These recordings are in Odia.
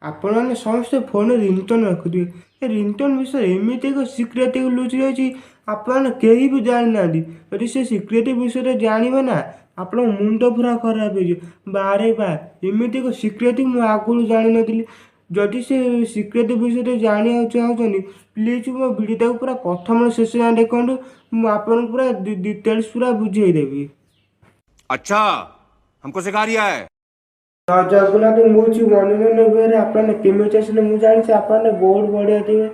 ଆପଣମାନେ ସମସ୍ତେ ଫୋନରେ ରିଙ୍ଗଟୋନ୍ ରଖୁଥିବେ। ଏ ରିଙ୍ଗଟୋନ୍ ବିଷୟରେ ଏମିତି ଏକ ସିକ୍ରେଟ୍ ଲୁଚି ରହିଛି, ଆପଣମାନେ କେହି ବି ଜାଣିନାହାନ୍ତି। ଯଦି ସେ ସିକ୍ରେଟ୍ ବିଷୟରେ ଜାଣିବେ ନା, ଆପଣଙ୍କ ମୁଣ୍ଡ ପୁରା ଖରାପ ହେଇଯିବ। ବାରେ ବା, ଏମିତି ଏକ ସିକ୍ରେଟ୍ ମୁଁ ଆଗରୁ ଜାଣିନଥିଲି। ଯଦି ସେ ସିକ୍ରେଟ୍ ବିଷୟରେ ଜାଣିବାକୁ ଚାହୁଁଛନ୍ତି, ପ୍ଲିଜ୍ ମୋ ଭିଡ଼ିଓଟାକୁ ପୁରା ପ୍ରଥମରୁ ଶେଷ ଯାଏଁ ଦେଖନ୍ତୁ। ମୁଁ ଆପଣଙ୍କୁ ପୁରା ଡିଟେଲ୍ସ ପୁରା ବୁଝେଇଦେବି। अच्छा, हमको सिखा रिया है। ଜୟ ଜଗନ୍ନାଥ, ମୁଁ ହେଉଛି ମନୋରଞ୍ଜନ ବେହେରା। ଆପଣମାନେ କେମିତି ଅଛନ୍ତି? ମୁଁ ଜାଣିଛି ଆପଣମାନେ ବହୁତ ବଢ଼ିଆ ଥିବେ।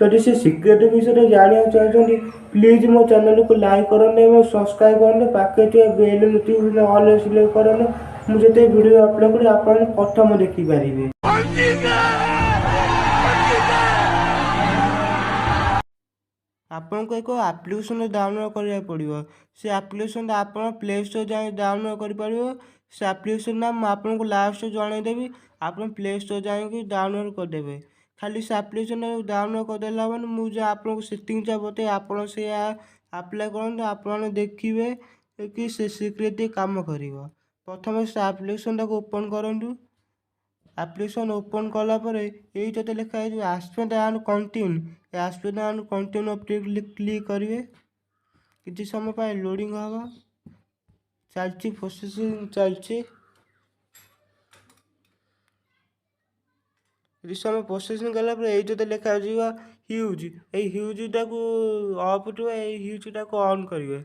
ଯଦି ସେ ସିକ୍ରେଟ୍ ବିଷୟରେ ଜାଣିବାକୁ ଚାହୁଁଛନ୍ତି, ପ୍ଲିଜ୍ ମୋ ଚ୍ୟାନେଲକୁ ଲାଇକ୍ କରନ୍ତୁ ଏବଂ ସବସ୍କ୍ରାଇବ୍ କରନ୍ତୁ। ପାଖରେ ଥିବା ବେଲ୍ ନୋଟିଫିକେସନ୍ ଅଲ୍ ସିଲେକ୍ଟ କରନ୍ତୁ। ମୁଁ ଯେତେ ଭିଡ଼ିଓ ଅପଲୋଡ଼ କରିବି, ଆପଣ ପ୍ରଥମ ଦେଖିପାରିବେ। ଆପଣଙ୍କୁ ଏକ ଆପ୍ଲିକେସନ୍ ଡାଉନଲୋଡ଼୍ କରିବାକୁ ପଡ଼ିବ। ସେ ଆପ୍ଲିକେସନ୍ଟା ଆପଣ ପ୍ଲେ ଷ୍ଟୋର୍ ଯାଇ ଡାଉନଲୋଡ଼୍ କରିପାରିବେ। ସେ ଆପ୍ଲିକେସନ୍ ନାଁ ମୁଁ ଆପଣଙ୍କୁ ଲାଷ୍ଟରେ ଜଣାଇଦେବି। ଆପଣ ପ୍ଲେ ଷ୍ଟୋର୍ ଯାଇକି ଡାଉନଲୋଡ଼୍ କରିଦେବେ। ଖାଲି ସେ ଆପ୍ଲିକେସନ୍ ଡାଉନଲୋଡ଼୍ କରିଦେଲା ମାନେ ମୁଁ ଯାହା ଆପଣଙ୍କୁ ସେଟିଂଟା ବତେଇବି, ଆପଣ ସେଇଆ ଆପ୍ଲାଏ କରନ୍ତୁ। ଆପଣ ଦେଖିବେ କି ସେ ସିକ୍ରେଟ୍ କାମ କରିବ। ପ୍ରଥମେ ସେ ଆପ୍ଲିକେସନ୍ଟାକୁ ଓପନ୍ କରନ୍ତୁ। ଆପ୍ଲିକେସନ୍ ଓପନ୍ କଲା ପରେ ଏଇଟାতে ଲେଖା ହେଇଯିବ accept and continue. A accept and continue ଉପରେ କ୍ଲିକ୍ କରିବେ। କିଛି ସମୟ ପାଇଁ ଲୋଡ଼ିଂ ହେବ। ଚାଲିଛି, ପ୍ରୋସେସିଂ ଚାଲିଛି। କିଛି ସମୟ ପ୍ରୋସେସିଂ କଲା ପରେ ଏଇଟାতে ଲେଖା ଯିବ ହ୍ୟୁଜ୍। ଏଇ ହ୍ୟୁଜ୍ଟାକୁ ଅଫ୍ ଥିବ, ଏଇ ହ୍ୟୁଜ୍ଟାକୁ ଅନ୍ କରିବେ।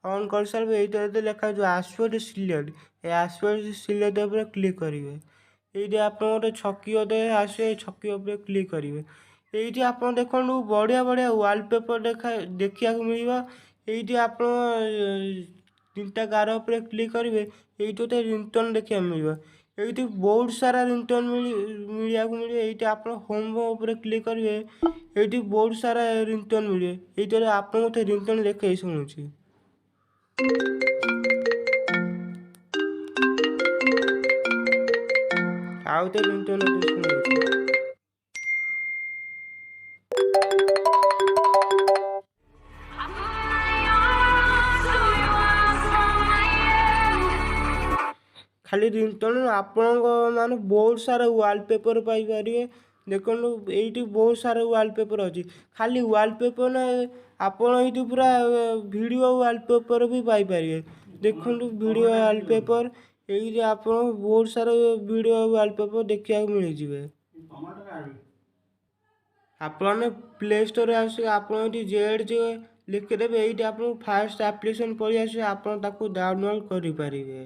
ଅନ୍ କରିସାରିଲା ପରେ ଏଇଟାতে ଲେଖା ଯିବ ଆକ୍ସେପ୍ଟ ସିଲେକ୍ଟ। ଏ ଆକ୍ସେପ୍ଟ ସିଲେକ୍ଟ ଉପରେ କ୍ଲିକ୍ କରିବେ। ଏଇଠି ଆପଣ ଗୋଟେ ଛକି ଗୋଟେ ଆସିବ, ଏଇ ଛକି ଉପରେ କ୍ଲିକ୍ କରିବେ। ଏଇଠି ଆପଣ ଦେଖନ୍ତୁ, ବଢ଼ିଆ ବଢ଼ିଆ ୱାଲପେପର୍ ଦେଖିବାକୁ ମିଳିବ। ଏଇଠି ଆପଣ ତିନିଟା ଗାର ଉପରେ କ୍ଲିକ୍ କରିବେ। ଏଇଠି ଗୋଟେ ରିଙ୍ଗଟୋନ୍ ଦେଖିବାକୁ ମିଳିବ। ଏଇଠି ବହୁତ ସାରା ରିଙ୍ଗଟୋନ୍ ମିଳିବାକୁ ମିଳିବ। ଏଇଠି ଆପଣ ହୋମ୍ ଉପରେ କ୍ଲିକ୍ କରିବେ। ଏଇଠି ବହୁତ ସାରା ରିଙ୍ଗଟୋନ୍ ମିଳିବ। ଏଇଥିରେ ଆପଣଙ୍କୁ ଗୋଟେ ରିଙ୍ଗଟୋନ୍ ଦେଖେଇ ଶୁଣୁଛି। ଆଉ ଗୋଟେ ରିଙ୍ଗଟୋନ୍ ଶୁଣୁଛି। ଖାଲି ରିଙ୍ଗଟୋନ୍ ଆପଣଙ୍କ ମାନେ ବହୁତ ସାରା ୱାଲପେପର୍ ପାଇପାରିବେ। ଦେଖନ୍ତୁ, ଏଇଠି ବହୁତ ସାରା ୱାଲପେପର୍ ଅଛି। ଖାଲି ୱାଲପେପର୍ ନା, ଆପଣ ଏଇଠି ପୁରା ଭିଡ଼ିଓ ୱାଲପେପର୍ ବି ପାଇପାରିବେ। ଦେଖନ୍ତୁ, ଭିଡ଼ିଓ ୱାଲପେପର୍, ଏଇଠି ଆପଣ ବହୁତ ସାରା ଭିଡ଼ିଓ ୱାଲପେପର୍ ଦେଖିବାକୁ ମିଳିଯିବେ। ଆପଣ ପ୍ଲେ ଷ୍ଟୋରରେ ଆସିକି ଆପଣ ଏଇଠି ଜେଡ଼୍ ଜେ ଲେଖିଦେବେ। ଏଇଠି ଆପଣଙ୍କୁ ଫାଷ୍ଟ ଆପ୍ଲିକେସନ୍ ପଳେଇ ଆସିବ, ଆପଣ ତାକୁ ଡାଉନଲୋଡ଼୍ କରିପାରିବେ।